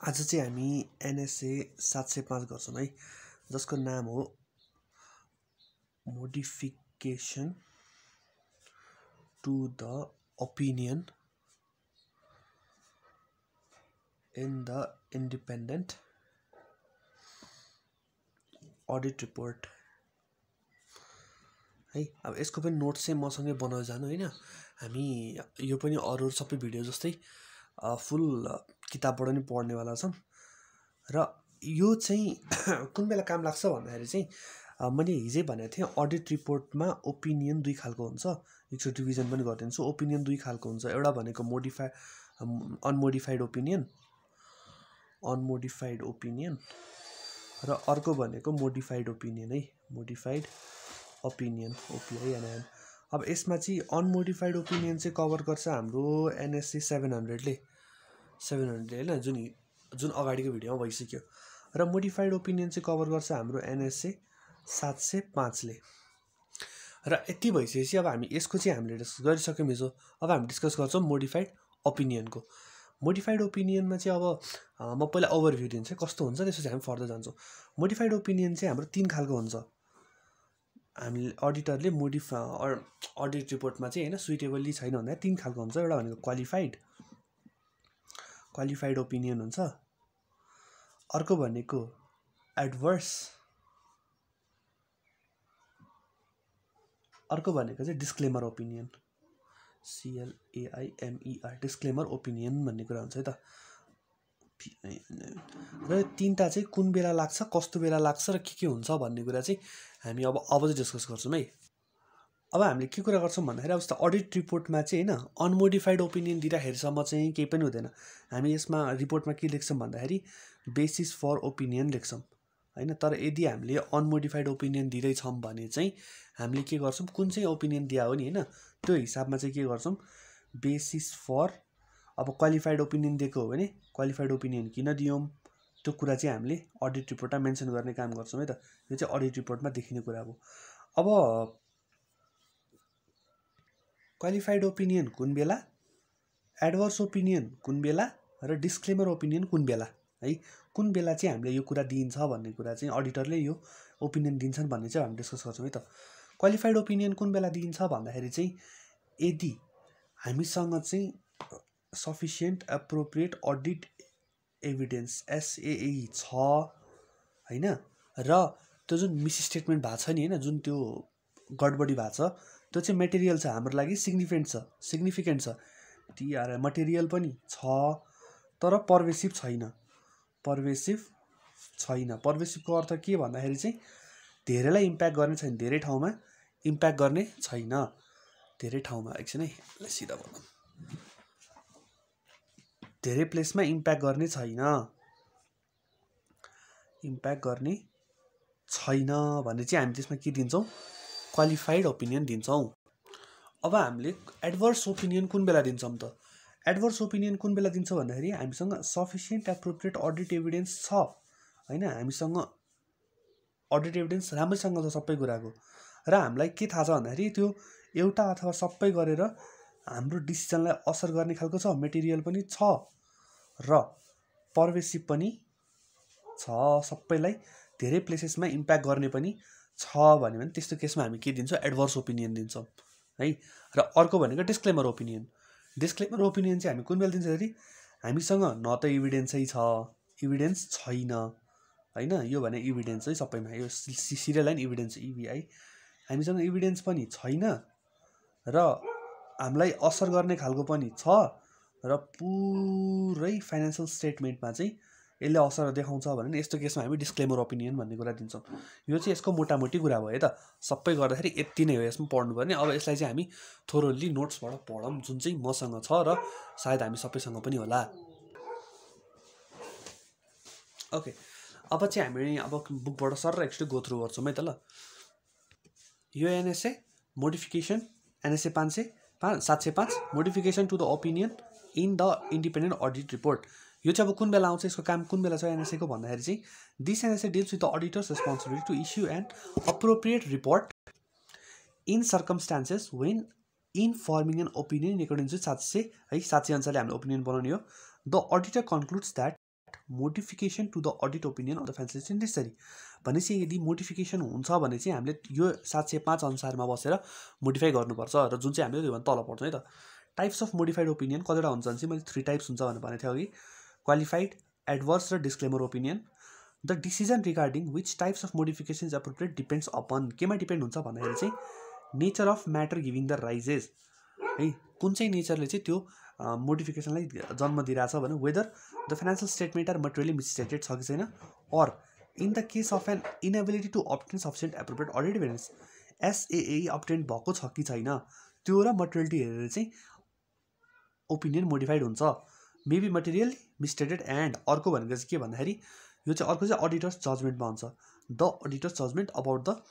आज चाहिँ हामी एनएसए 705 गर्छौं है, जसको नाम हो modification to the opinion in the independent audit report है। अब यसको पनि नोट्स चाहिँ मसँगै बनाएर जानु हैन। हामी यो पनि अरु सबै भिडियो जस्तै फुल किताबबाट नि पढ्नेवाला छौं र यो चाहिँ कुन बेला काम लाग्छ भन्दाखेरि चाहिँ मैले हिजै भनेको थिएँ अडिट रिपोर्टमा ओपिनियन दुई खालको हुन्छ। एकचोटि रिभिजन पनि गरिदिन्छु। ओपिनियन दुई खालको हुन्छ। एउटा भनेको अनमोडिफाइड ओपिनियन र अर्को भनेको मोडिफाइड ओपिनियन है। मोडिफाइड ओपिनियन ओपिआई। अब यसमा चाहिँ अनमोडिफाइड ओपिनियन चाहिँ कभर गर्छ हाम्रो एनएससी 700 ले हैन, जुन अगाडिको भिडियोमा भइसक्यो। र मोडिफाइड ओपिनियन चाहिँ कभर गर्छ हाम्रो एनएससी 705 ले। र यति भइसकेपछि अब हामी यसको चाहिँ हामीले डिस्कस गरिसक्यौं हिजो। अब हामी डिस्कस गर्छौं मोडिफाइड ओपिनियनको। मोडिफाइड ओपिनियनमा चाहिँ अब म पहिला ओभरभ्यू दिन्छु कस्तो हुन्छ, त्यसपछि हामी फर्दर जान्छौं। मोडिफाइड ओपिनियन चाहिँ हाम्रो तीन खालको हुन्छ। हामी अडिटरले अडिट रिपोर्टमा चाहिँ हैन सुइटेबली छैन भन्दा तीन खालको हुन्छ। एउटा भनेको क्वालिफाइड ओपिनियन हुन्छ। अर्को भनेको एडभर्स, अर्को भनेको चाहिँ disclaimer opinion, CLAIMER disclaimer opinion भन्ने कुरा हुन्छ है त। र तीनटा चाहिँ कुन बेला लाग्छ, कस्तो बेला लाग्छ र के हुन्छ भन्ने कुरा चाहिँ हामी अब चाहिँ डिस्कस गर्छौं है। अब हामीले के कुरा गर्छौं भन्दाखेरि अब अडिट रिपोर्टमा चाहिँ हैन अनमोडिफाइड ओपिनियन दिँदाखेरिसम्म चाहिँ केही पनि हुँदैन। हामी यसमा रिपोर्टमा के लेख्छौं भन्दाखेरि बेसिस फर ओपिनियन लेख्छौं हैन। तर यदि हामीले अनमोडिफाइड ओपिनियन दिँदै छौं भने चाहिँ हामीले के गर्छौं, कुन चाहिँ ओपिनियन दिया हो नि हैन त्यो हिसाबमा चाहिँ के गर्छौं, बेसिस फर। अब क्वालिफाइड ओपिनियन दिएको हो भने क्वालिफाइड ओपिनियन किन दियौं त्यो कुरा चाहिँ हामीले अडिट रिपोर्टमा मेन्सन गर्ने काम गर्छौं है त। यो चाहिँ अडिट रिपोर्टमा देखिने कुरा हो। अब क्वालिफाइड ओपिनियन कुन बेला, एडभर्स ओपिनियन कुन बेला र डिस्क्लेमर ओपिनियन कुन बेला है। कुन बेला चाहिँ हामीले यो कुरा दिन्छ भन्ने कुरा चाहिँ अडिटरले यो ओपिनियन दिन्छन् भन्ने चाहिँ हामी डिस्कस गर्छौं है त। क्वालिफाइड ओपिनियन कुन बेला दिन्छ भन्दाखेरि चाहिँ यदि हामीसँग चाहिँ sufficient appropriate audit evidence SAE छ हैन, र त्यो जुन मिस स्टेटमेन्ट भएको छ नि हैन, जुन त्यो गडबडी भएको छ त्यो चाहिँ मटेरियल छ, हाम्रो लागि सिग्निफिकेन्ट छ। TRI मटेरियल पनि छ तर पर्भेसिभ छैन। पर्भेसिभको अर्थ के भन्दाखेरि चाहिँ धेरैलाई इम्प्याक्ट गर्ने छैन, धेरै ठाउँमा इम्प्याक्ट गर्ने छैन। धेरै ठाउँमा एकछिन है सिधा भनौँ, धेरै प्लेसमा इम्प्याक्ट गर्ने छैन, भने चाहिँ हामी त्यसमा के दिन्छौं, क्वालिफाइड ओपिनियन दिन्छौं। अब हामीले एडभर्स ओपिनियन कुन बेला दिन्छौं त? एडभर्स ओपिनियन कुन बेला दिन्छौं भन्दाखेरि हामीसँग सफिसिएन्ट एप्रोप्रिएट अडिट एभिडेन्स छ हैन, हामीसँग अडिट एभिडेन्स राम्रैसँग छ सबै कुराको, र हामीलाई के थाहा छ भन्दाखेरि त्यो एउटा अथवा सबै गरेर हाम्रो डिसिजनलाई असर गर्ने खालको छ, मटेरियल पनि छ र पर्भेसिभ पनि छ, सबैलाई धेरै प्लेसेसमा इम्प्याक्ट गर्ने पनि छ भने त्यस्तो केसमा हामी के दिन्छौं, एडभर्स ओपिनियन दिन्छौं है। र अर्को भनेको डिस्क्लेमर ओपिनियन। डिस्क्लेमर ओपिनियन चाहिँ हामी कुन बेला दिन्छौं भने हामीसँग न त एभिडेन्सै छ, एभिडेन्स छैन हैन। यो भने एभिडेन्स है सबैमा, यो सिरियल लाइन एभिडेन्स EVI। हामीसँग एभिडेन्स पनि छैन र हामीलाई असर गर्ने खालको पनि छ र पुरै फाइनान्शियल स्टेटमेन्टमा चाहिँ यसले असर देखाउँछ भने यस्तो केसमा हामी डिस्क्लेमर ओपिनियन भन्ने कुरा दिन्छौं। यो चाहिँ यसको मोटामोटी कुरा भयो है त। सबै गर्दाखेरि यति नै हो यसमा पढ्नुपर्ने। अब यसलाई चाहिँ हामी थोरोली नोट्सबाट पढौँ जुन चाहिँ मसँग छ र सायद हामी सबैसँग पनि होला। ओके, अब चाहिँ हामी अब बुकबाट सर एकचोटि गो थ्रु गर्छौं है त ल। यो NSA modification NSA 705 modification to the opinion in the independent audit report. यो चाहिँ अब कुन बेला आउँछ, यसको काम कुन बेला छ एनएसए को भन्दाखेरि चाहिँ this NSA deals with the auditor's responsibility to issue an appropriate report in circumstances when in forming an opinion according to 700 है। 700 अनुसारले हामीले ओपिनियन बनाउने हो। The auditor concludes that modification to the audit opinion of the financial statement necessary. भनेपछि यदि modification हुन्छ भने चाहिँ हामीले यो 705 अनुसारमा बसेर मोडिफाई गर्नुपर्छ र जुन चाहिँ हामीले त्योभन्दा तल पढ्छौँ है त। टाइप्स अफ मोडिफाइड ओपिनियन कतिवटा हुन्छ भने चाहिँ मैले 3 टाइप्स हुन्छ भनेर भनेको थिएँ अघि, क्वालिफाइड, एडभर्स र disclaimer opinion. The decision regarding which types of modification is appropriate depends upon, केमा डिपेन्ड हुन्छ भन्दाखेरि चाहिँ nature of matter giving the rises है, कुन चाहिँ नेचरले चाहिँ त्यो मोडिफिकेसनलाई जन्म दिइरहेछ भने whether the financial statement are materially misstated छ कि छैन, or in the case of an inability to obtain sufficient appropriate audit evidence एसएए अब्टेन भएको छ कि छैन, त्यो र मटेरियलिटी हेरेर चाहिँ ओपिनियन मोडिफाइड हुन्छ। मेबी मटेरियल मिसस्टेटेड एन्ड अर्को भनेको चाहिँ के भन्दाखेरि यो चाहिँ अर्को चाहिँ अडिटर्स जजमेन्टमा हुन्छ, the auditor's judgement about the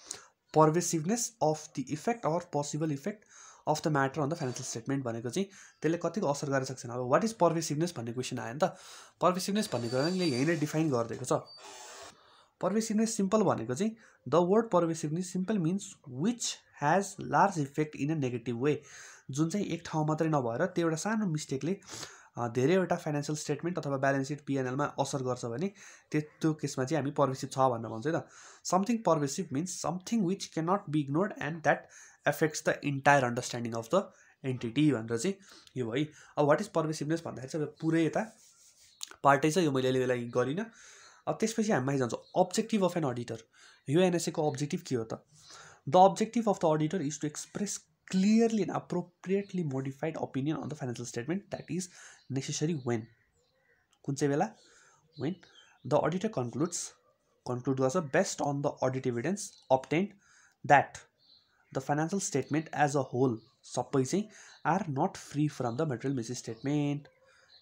pervasiveness of the effect or possible effect of the matter on the financial statement भनेको चाहिँ त्यसले कतिको असर गरेर सक्छ। अब वाट इज पर्भेसिभनेस भन्ने क्वेसन आयो नि त। पर्भेसिभनेस भन्ने कुराले यहीँ नै डिफाइन गरिदिएको छ। पर्भेसिभनेस सिम्पल भनेको चाहिँ the word pervasiveness simple means which has large effect in a negative way, जुन चाहिँ एक ठाउँ मात्रै नभएर त्यो एउटा सानो मिस्टेकले धेरैवटा फाइनेन्सियल स्टेटमेन्ट अथवा ब्यालेन्स सिट पिएनएलमा असर गर्छ भने त्यो केसमा चाहिँ हामी पर्भेसिभ छ भनेर भन्छौँ है त। Something pervasive means something which can not be ignored and that affects the entire understanding of the entity भनेर चाहिँ यो है। अब वाट इज पर्भेसिभनेस भन्दाखेरि चाहिँ पुरै यता पार्टै छ, यो मैले यसलाई गरिनँ। अब त्यसपछि हामी माथि जान्छौँ अब्जेक्टिभ अफ एन अडिटर। यो एनएसएको अब्जेक्टिभ के हो त? The objective of the auditor is to express clearly and appropriately modified opinion on the financial statement that is necessary when कुन चाहिँ बेला when the auditor conclude गर्छ based on the audit evidence obtained that the financial statement as a whole सबै चाहिँ are not free from the material misstatement।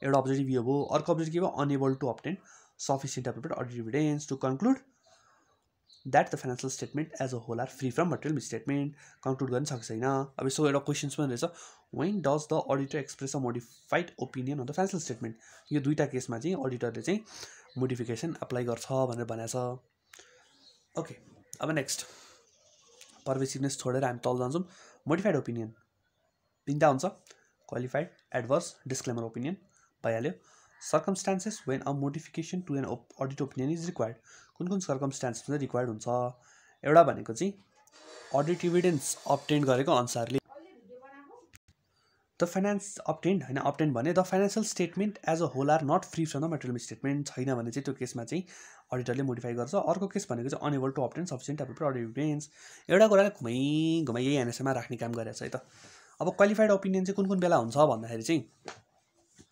एउटा objective यो हो। अर्को अब्जेक्टिभ के हो? unable to obtain sufficient appropriate audit evidence to conclude that the financial statement as a whole are free from material misstatement। Conclude गर्न सक्छ छैन। अब यसो एउटा क्वेसन्स पनि रहेछ, when does the auditor express a modified opinion on the financial statement। यो दुईटा केसमा चाहिँ अडिटरले चाहिँ मोडिफिकेसन एप्लाई गर्छ भनेर भनेको छ। ओके, अब नेक्स्ट पर्भेसिभनेस छोडेर हामी तल जान्छौँ। मोडिफाइड ओपिनियन 3टा हुन्छ, क्वालिफाइड, एडभर्स, डिस्क्लेमर ओपिनियन भइहाल्यो। Circumstances when a modification to an audit opinion is required, कुन कुन सर्कमस्टान्सेस चाहिँ रिक्वायर्ड हुन्छ? एउटा भनेको चाहिँ अडिट इभिडेन्स अब्टेन गरेको अनुसारले द फाइनेन्स अब्टेन्ड होइन, अब्टेन्ड भने the financial statement as a whole are not free from the material statement छैन भने चाहिँ त्यो केसमा चाहिँ अडिटरले मोडिफाई गर्छ। अर्को केस भनेको चाहिँ unable to obtain sufficient appropriate audit evidence. एउटा कुराले घुमाइ यही एनएसएमा राख्ने काम गरेको छ है त। अब क्वालिफाइड ओपिनियन चाहिँ कुन कुन बेला हुन्छ भन्दाखेरि चाहिँ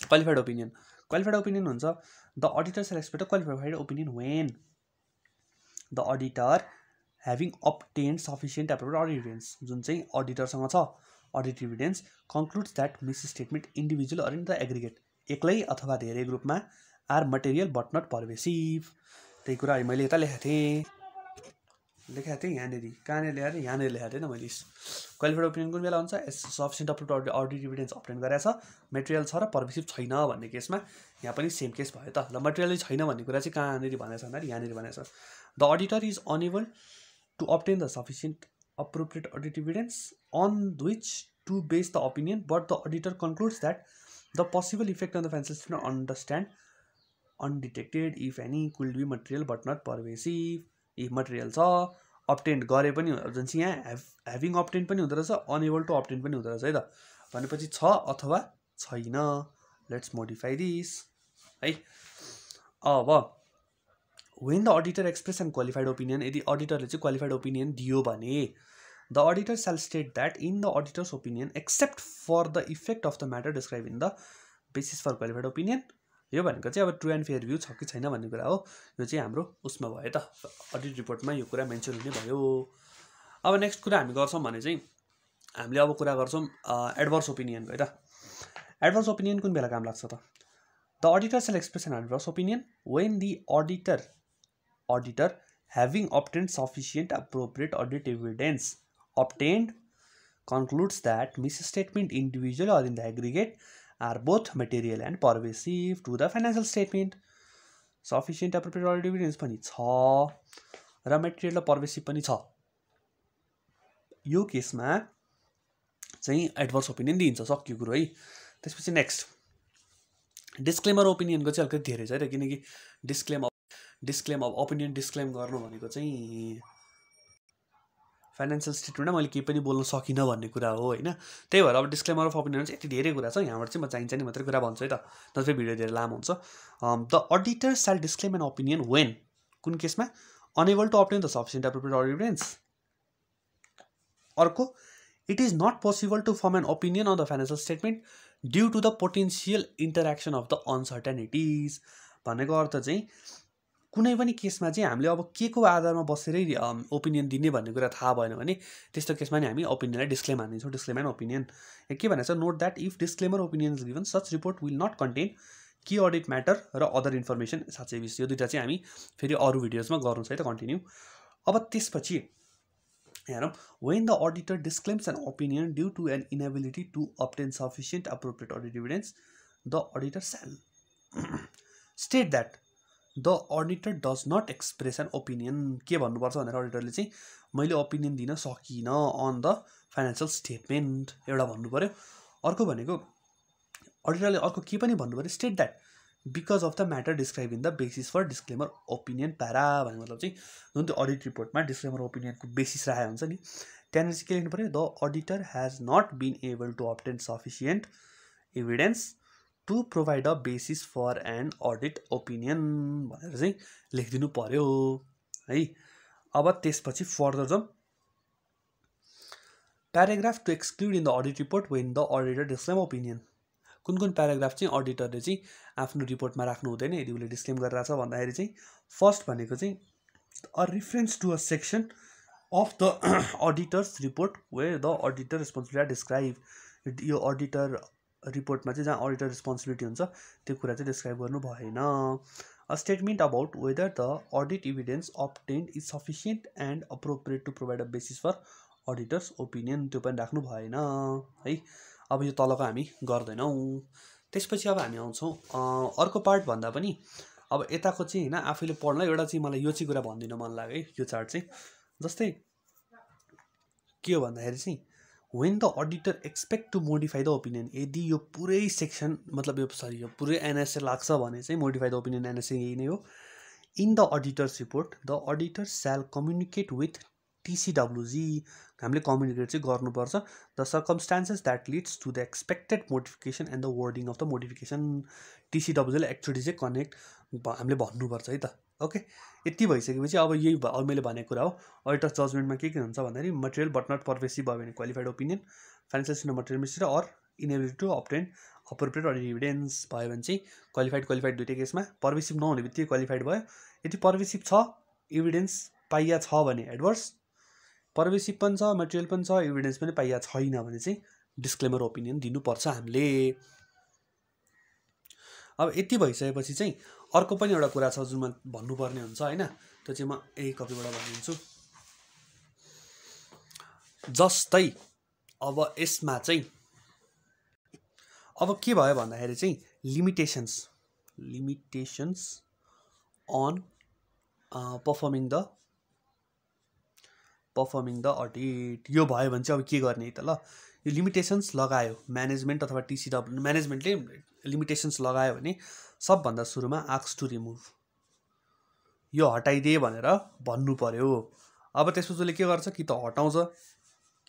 क्वालिफाइड ओपिनियन हुन्छ the auditor shall expect qualified opinion when the auditor having obtained sufficient appropriate audit evidence, जुन चाहिँ अडिटरसँग छ audit evidence concludes that misstatement individual or in the aggregate एक्लै अथवा धेरै ग्रुपमा are material but not pervasive. त्यही कुरा मैले यता लेखेको थिएँ यहाँनिर, कहाँनिर ल्याएर यहाँनिर लेखेको थिएँ मैले। क्वालिफाइड ओपिनियन कुन बेला हुन्छ? Sufficient appropriate audit evidence obtain गरेको छ, मेटेरियल छ र पर्भेसिभ छैन भन्ने केसमा यहाँ पनि सेम केस भयो त। ल मेटेरियल छैन भन्ने कुरा चाहिँ कहाँनिर भनेको छ भन्दाखेरि यहाँनिर भनेको छ the auditor is unable to obtain the sufficient appropriate audit evidence on which to base the opinion, but the auditor concludes that the possible effect on the financial statement understand undetected if any could be material but not pervasive। if material छ obtained गरे पनि जुन चाहिँ यहाँ having obtained पनि हुँदो रहेछ, unable to obtain पनि हुँदो रहेछ है त। भनेपछि छ अथवा छैन। लेट्स मोडिफाई दिस है। अब when the auditor express and qualified opinion, यदि अडिटरले चाहिँ क्वालिफाइड ओपिनियन दियो भने the auditor shall state that in the auditor's opinion except for the effect of the matter described in the basis for qualified opinion। यो भनेको चाहिँ अब true and fair view छ कि छैन भन्ने कुरा हो। यो चाहिँ हाम्रो उसमा भयो त, अडिट रिपोर्टमा यो कुरा मेन्सन हुने भयो। अब नेक्स्ट कुरा हामी गर्छौँ भने चाहिँ हामीले अब कुरा गर्छौँ एडभर्स ओपिनियनको है त। एडभर्स ओपिनियन कुन बेला काम लाग्छ त? The auditor shall express an adverse opinion when the auditor having obtained sufficient appropriate audit evidence obtained concludes that misstatement individual or in the aggregate are both material and pervasive to the financial statement। sufficient appropriate audit evidence पनि छ र material र pervasive पनि छ। यो केसमा चाहिँ adverse opinion दिन्छ, सक्यो कुरो है। त्यसपछि नेक्स्ट डिस्क्लेमर ओपिनियनको चाहिँ अलिकति धेरै छ र, किनकि डिस्क्लेम अफ ओपिनियन डिस्क्लेम गर्नु भनेको चाहिँ फाइनेन्सियल स्टेटमेन्टमा मैले केही पनि बोल्न सकिनँ भन्ने कुरा हो होइन। त्यही भएर अब डिस्क्लेमर अफ ओपिनियन चाहिँ यति धेरै कुरा छ, यहाँबाट चाहिँ म चाहिन्छ नि मात्रै कुरा भन्छु है त, नत्र भिडियो धेरै लामो हुन्छ। The auditor shall disclaim an opinion when, कुन केसमा unable to obtain the sufficient appropriate audit evidence. अर्को, it is not possible to form an opinion on the financial statement due to the potential interaction of the uncertainties. भनेको अर्थ चाहिँ कुनै पनि केसमा चाहिँ हामीले अब के को आधारमा बसेरै ओपिनियन दिने भन्ने कुरा थाहा भएन भने त्यस्तो केसमा नि हामी ओपिनियनलाई डिस्क्लेम हानिदिन्छौँ, डिस्क्लेम एन ओपिनियन। के भनेको छ, note that if disclaimer opinion is given such report will not contain key audit matter र अदर इन्फर्मेसन। 720 यो दुईवटा चाहिँ हामी फेरि अरू भिडियोजमा गर्नु छ है त कन्टिन्यू। अब त्यसपछि हेरौँ, when the auditor disclaims an opinion due to an inability to obtain sufficient appropriate audit evidence, the auditor shall state that the auditor does not express an opinion. के भन्नुपर्छ भनेर अडिटरले चाहिँ मैले ओपिनियन दिन सकिनँ अन द फाइनेन्सियल स्टेटमेन्ट एउटा भन्नु पऱ्यो। अर्को भनेको अडिटरले अर्को के पनि भन्नु पऱ्यो, state that because of the matter describe in the basis for disclaimer opinion para. भन्ने मतलब चाहिँ जुन त्यो अडिट रिपोर्टमा डिस्क्लेमर ओपिनियनको बेसिस राखेको हुन्छ नि, त्यहाँनिर चाहिँ के लेख्नु पऱ्यो, the auditor has not been able to obtain sufficient evidence to provide a basis for an audit opinion भनेर चाहिँ लेखिदिनु पऱ्यो है। अब त्यसपछि फर्दर जाउँ, paragraph to exclude in the audit report when the auditor disclaim opinion. कुन कुन प्याराग्राफ चाहिँ अडिटरले चाहिँ आफ्नो रिपोर्टमा राख्नु हुँदैन यदि उसले डिस्क्लेम गरिरहेछ भन्दाखेरि चाहिँ, फर्स्ट भनेको चाहिँ a reference to a section of the auditor's report where the auditor responsibility describe. यो अडिटर रिपोर्टमा चाहिँ जहाँ अडिटर रेस्पोन्सिबिलिटी हुन्छ त्यो कुरा चाहिँ डिस्क्राइब गर्नु भएन। A statement about whether the audit evidence obtained is sufficient and appropriate to provide a basis for auditor's opinion, त्यो पनि राख्नु भएन है। अब यो तलको हामी गर्दैनौँ। त्यसपछि अब हामी आउँछौँ अर्को पार्ट भन्दा पनि अब यताको चाहिँ होइन, आफैले पढ्न एउटा चाहिँ मलाई यो चाहिँ कुरा भनिदिन मन लाग्यो है। यो चार्ट चाहिँ जस्तै के हो भन्दाखेरि चाहिँ when the auditor expect to modify the opinion, यदि यो पुरै सेक्सन मतलब यो पुरै एनएसए लाग्छ भने चाहिँ मोडिफाई द ओपिनियन एनएसए यही नै हो। In the auditor's report the auditor shall communicate with TCWG, हामीले कम्युनिकेट चाहिँ गर्नुपर्छ the circumstances that leads to the expected modification and the wording of the modification. टिसिडब्ल्युजीलाई एक्चुअली चाहिँ कनेक्ट हामीले भन्नुपर्छ है त। ओके, यति भइसकेपछि अब यही मैले भनेको कुरा हो। अडिटर जजमेन्टमा के हुन्छ भन्दाखेरि मटेरियल बट नट पर्भेसिभ भयो भने qualified opinion, financial statement material mistake or inability to obtain appropriate audit evidence भयो भने चाहिँ क्वालिफाइड दुइटै केसमा। पर्भेसिभ नहुने बित्तिकै क्वालिफाइड भयो। यदि पर्भेसिभ छ एभिडेन्स पाइया छ भने एडभर्स, पर्भेसिभ पनि छ मटेरियल पनि छ एभिडेन्स पनि पाइया छैन भने चाहिँ डिस्क्लेमर ओपिनियन दिनुपर्छ हामीले। अब यति भइसकेपछि चाहिँ अर्को पनि एउटा कुरा छ जुन म भन्नुपर्ने हुन्छ होइन, त्यो चाहिँ म यही कपीबाट भनिदिन्छु। जस्तै अब यसमा चाहिँ अब के भयो भन्दाखेरि चाहिँ limitations on performing the audit, यो भयो भने चाहिँ अब के गर्ने त ल। यो लिमिटेसन्स लगायो म्यानेजमेन्ट अथवा टिसिडब्ल्यू, म्यानेजमेन्टले लिमिटेसन्स लगायो भने सबभन्दा सुरुमा आस्क टु रिमुभ, यो हटाइदिए भनेर भन्नु पर्यो। अब त्यसपछि उसले के गर्छ, कि त हटाउँछ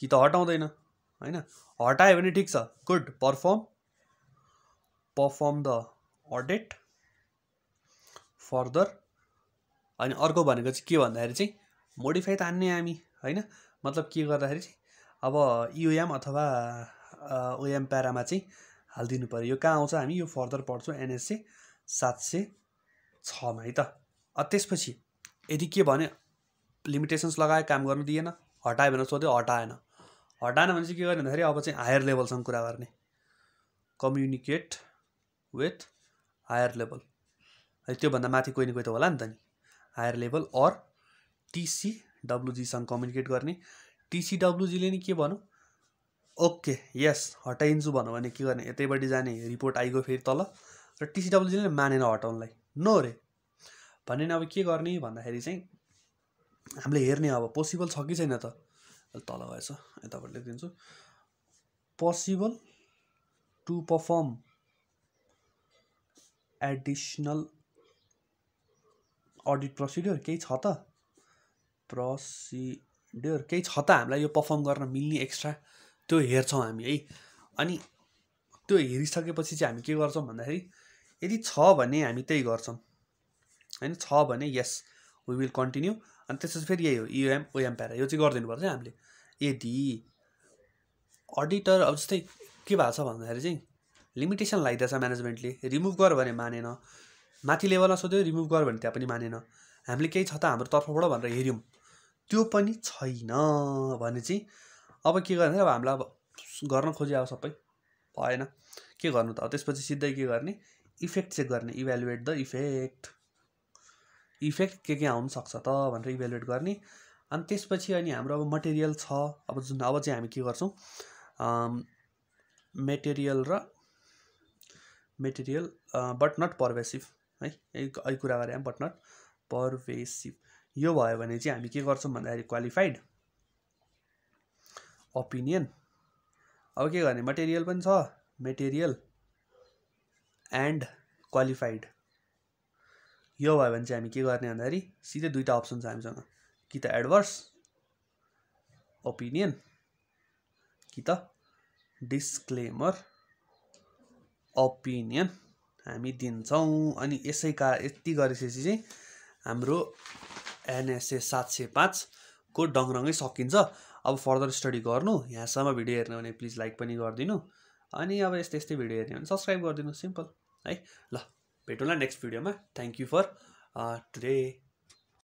कि त हटाउँदैन होइन। हटायो भने ठिक छ, good, perform the audit further. अनि अर्को भनेको चाहिँ के भन्दाखेरि चाहिँ मोडिफाई तान्ने हामी होइन, मतलब के गर्दाखेरि चाहिँ अब युएम अथवा ओएम प्यारामा चाहिँ हालिदिनु पऱ्यो। यो कहाँ आउँछ, हामी यो फर्दर पढ्छौँ एनएसए 706 मा है त। त्यसपछि यदि के भन्यो लिमिटेसन्स लगायो काम गर्नु दिएन, हटायो भनेर सोध्यो हटाएन भने चाहिँ के गर्ने भन्दाखेरि अब चाहिँ हायर लेभलसँग कुरा गर्ने, कम्युनिकेट विथ हायर लेभल है। त्योभन्दा माथि कोही न कोही त होला नि त नि, हायर लेभल अर टिसिडब्ल्युजीसँग कम्युनिकेट गर्ने। टिसिडब्ल्युजीले नि के भनौँ, ओके यस हटाइन्छु भन्यो भने के गर्ने, यतैपट्टि जाने, रिपोर्ट आइगयो फेरि तल, र टिसिडब्ल्युजीले मानेन हटाउनलाई, नो रे भने अब के गर्ने भन्दाखेरि चाहिँ हामीले हेर्ने अब पोसिबल छ कि छैन त। तल गएछ यताबाट लेखिदिन्छु, possible to perform additional audit procedure केही छ त प्रोसिड्योर केही छ त हामीलाई यो पर्फर्म गर्न मिल्ने एक्स्ट्रा त्यो हेर्छौँ हामी है। अनि त्यो हेरिसकेपछि चाहिँ हामी के गर्छौँ भन्दाखेरि यदि छ भने हामी त्यही गर्छौँ हैन। छ भने यस वी विल कन्टिन्यू। अनि त्यसपछि फेरि यही हो युएम ओएम प्यारा यो चाहिँ गरिदिनुपर्छ हामीले। यदि अडिटर अब जस्तै के भएको छ भन्दाखेरि चाहिँ लिमिटेसन लगाइदिएछ म्यानेजमेन्टले रिमुभ गर भने मानेन, माथि लेभलमा सोध्यो रिमुभ गर भने त्यहाँ पनि मानेन। हामीले केही छ त हाम्रो तर्फबाट भनेर हेऱ्यौँ त्यो पनि छैन भने चाहिँ अब के गर्ने अब हामीलाई अब गर्न खोजे अब सबै भएन के गर्नु त। अब त्यसपछि सिधै के गर्ने इफेक्ट चेक गर्ने इभ्यालुएट द इफेक्ट के आउनु सक्छ त भनेर इभ्यालुएट गर्ने। अनि त्यसपछि अनि हाम्रो अब मटेरियल छ अब जुन अब चाहिँ हामी के गर्छौँ मेटेरियल बट नट पर्भेसिभ है यही कुरा गरे बट नट पर्भेसिभ यो भयो भने चाहिँ हामी के गर्छौँ भन्दाखेरि क्वालिफाइड ओपिनियन। अब के गर्ने मटेरियल पनि छ मेटेरियल एन्ड क्वालिफाइड यो भयो भने चाहिँ हामी के गर्ने भन्दाखेरि सिधै दुईटा अप्सन छ हामीसँग कि त एडभर्स ओपिनियन कि त डिस्क्लेमर ओपिनियन हामी दिन्छौँ। अनि यति गरेपछि चाहिँ हाम्रो एनएसए 705 को डङरङै सकिन्छ। अब फर्दर स्टडी गर्नु यहाँसम्म भिडियो हेर्नु भने प्लिज लाइक पनि गरिदिनु अनि अब यस्तै भिडियो हेर्ने भने सब्सक्राइब गरिदिनु सिम्पल है। ल भेटौँला नेक्स्ट भिडियोमा। Thank you for today.